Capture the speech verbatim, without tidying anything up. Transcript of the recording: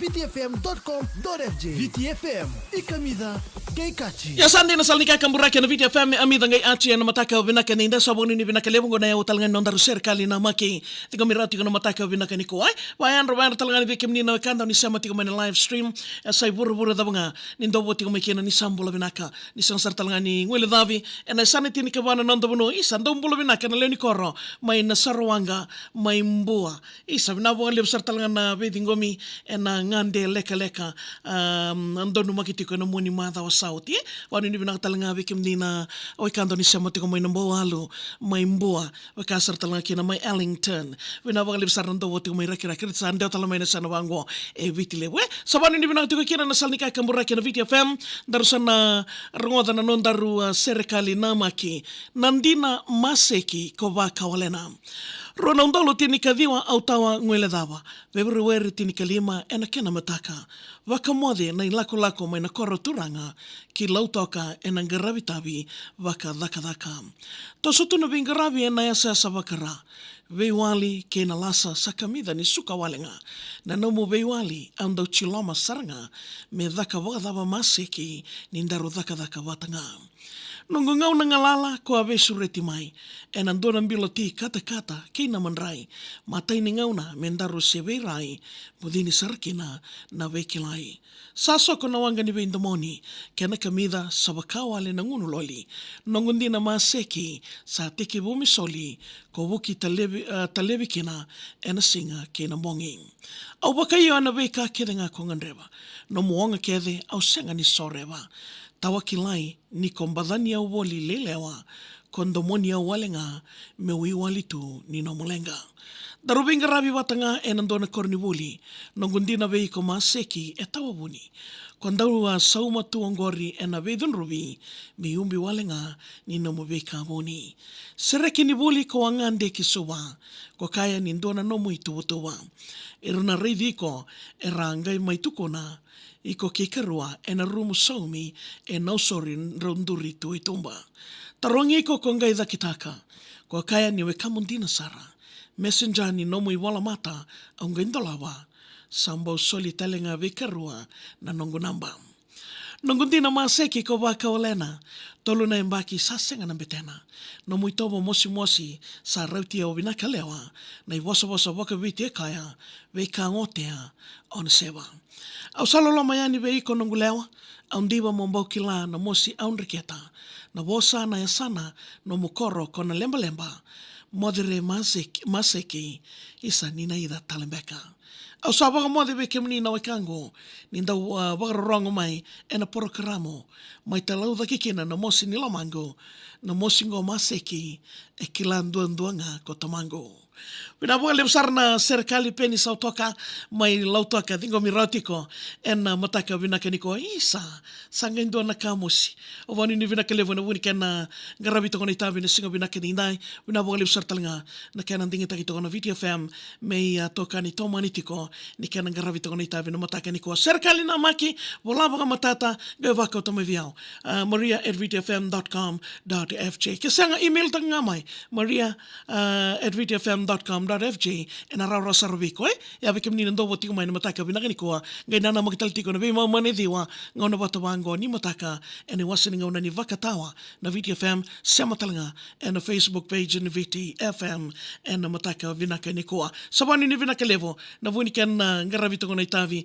Viti F M dot com dot F J. Viti F M, i kamica, qai kaci. Ia sa dina, sala ni ka kaburaki ena Viti F M, e amica qai kaci ena mataka vinaka ni dasa. Vakanuinui vinaka levu, qo na yau tale ga ni nodaru Serekali Namaki. Ciqomi rawa tiko na mataka vinaka nikua, e. Vakayadra, vakayadra tale ga ni vei kemuni na wekada ni sema tiko mai na live stream. E sa i vuravura cava ga ni dou vo tiko mai kina, ni sa bula vinaka. Ni sega sara tale ga ni guilecavi ena yasana tinikava na noda vanua. Isa, dou bula vinaka na lewe ni koro mai Nasarowaqa, mai Bua. Isa, vinaka vakalevu sara tale ga na veiciqomi ena gade lekaleka, am, donumaki tiko ena mua ni macawa sa oti. Vakanuinui vinaka tale ga vei kemuni na wekada ni sema tiko mai Nabouwalu, mai Bua, vaka sara tale ga kina mai Ellington. Vinaka vakalevu sara na dou vo tiko mai Rakiraki, raica sa dewa tale mai na yasana vaqo e Viti Levu, e. Sa vakanuinui vinaka tiko kina na sala ni ka kaburaki ena Viti F M. Daru sa na rogoca na nodaru, a, Serekali Namaki. Na dina maseki ko vakawalena. Rua na udolu tinikaciwa, au tawa guilecava. Feperueri tinikalima ena kena mataka. Vakamoce na ilakolako mai na koro turaga ki Lautoka ena qaravi tavi vakacakacaka. Toso tu na veiqaravi ena yasayasa vaka-Ra. Veiwali kei na lasa sa kamica ni suka wale ga. Na nomu veiwali au dau ciloma sara ga, me caka vakacava maseki ni daru cakacaka vata ga. Noqu gauna galala ko a veisureti mai ena dua na bilo ti katakata kei na madrai. Matai ni gauna me daru se veirai, bucini sara kina na veikilai. Sa soko na waqa ni veidomoni, kena kamica sa vaka wale na gunu loli. Noqu dina maseki sa tekivu me soli, ko vuki talevi, a, talevi kina ena siga kei na bogi. Au vakaio ena veika kece ga ko gadreva. Nomu oga kece au sega ni soreva. Tawa kilai ni ko bacani au voli lelewa, ko domoni au wale ga meu iwali tu ni nomu leqa. Daru veiqaravi vata ga ena dua na koronivuli. Noqu dina vei iko maseki e tawa vuni. Ko dau a sauma tu oqori ena veicudruvi, me ubi wale ga ni nomu veika vuni. Sereki ni vuli ko a gade ki Suva, ko kaya ni dua na nomu ituvatuva. Era na raici iko, era qai mai tukuna, iko kei karua ena rumu saumi e Nausori drau duri tu e tuba. Tarogi iko ko qai cakitaka, ko kaya ni wekamu dina sara. Messenger ni nomu ivolamata au qai dolava. Sa bau soli tale ga vei karua na noqu naba. Noqu dina maseki ko vakawalena, tolu na yabaki sa sega na betena. Nomu itovo mosimosi sa rauti au vinaka lewa. Na ivosavosa vakaviti e kaya, veika gotea o na seva. Au sa loloma yani vei iko noqu lewa, au diva mo bau kila na mosi au dreketa. Na vosa na yasana, nomu koro ko na lebaleba. Moce re maseki, maseki, isa ni na ica tale beka. Au sa vakamoce vei kemuni na wekaqu, ni dau, a, vakarorogo mai ena porokaramu, mai talaucaki kina na mosi ni lomaqu, na mosi qo maseki, e kila duadua ga ko tamaqu. Vinaka vakalevu sara na Serekali Peni Sautoka mai Lautoka, ciqomi rawa tiko ena mataka vinaka nikua. Isa, sa qai dua na ka mosi. Au vakanuinui vinaka levu ena vuku ni kena qaravi toka na itavi ena siga vinaka nidai. Vinaka vakalevu sara tale ga na kena digitaki toka na Viti F M, me ia tokani tomani tiko ni kena qaravi toka na itavi na mataka nikua. Serekali Namaki, vola vakamatata, qai vakauta mai vei au. A, maria at viti F M dot com dot F J. Ke sega, email taka ga mai. Maria, a, at viti F M dot com dot F J. Ena rawarawa sara vei iko, e? Ia vei kemuni na dou vo tiko mai na mataka vinaka nikua, qai nanamaki tale tiko na veimama ni ciwa, gauna vata vaqo ni mataka, ena iwase ni gauna ni vakatawa na Viti F M, sema tale ga ena Facebook page ni Viti F M ena mataka vinaka nikua. Sa vakanuinui vinaka levu ena vuku ni kena, a, qaravi toka na itavi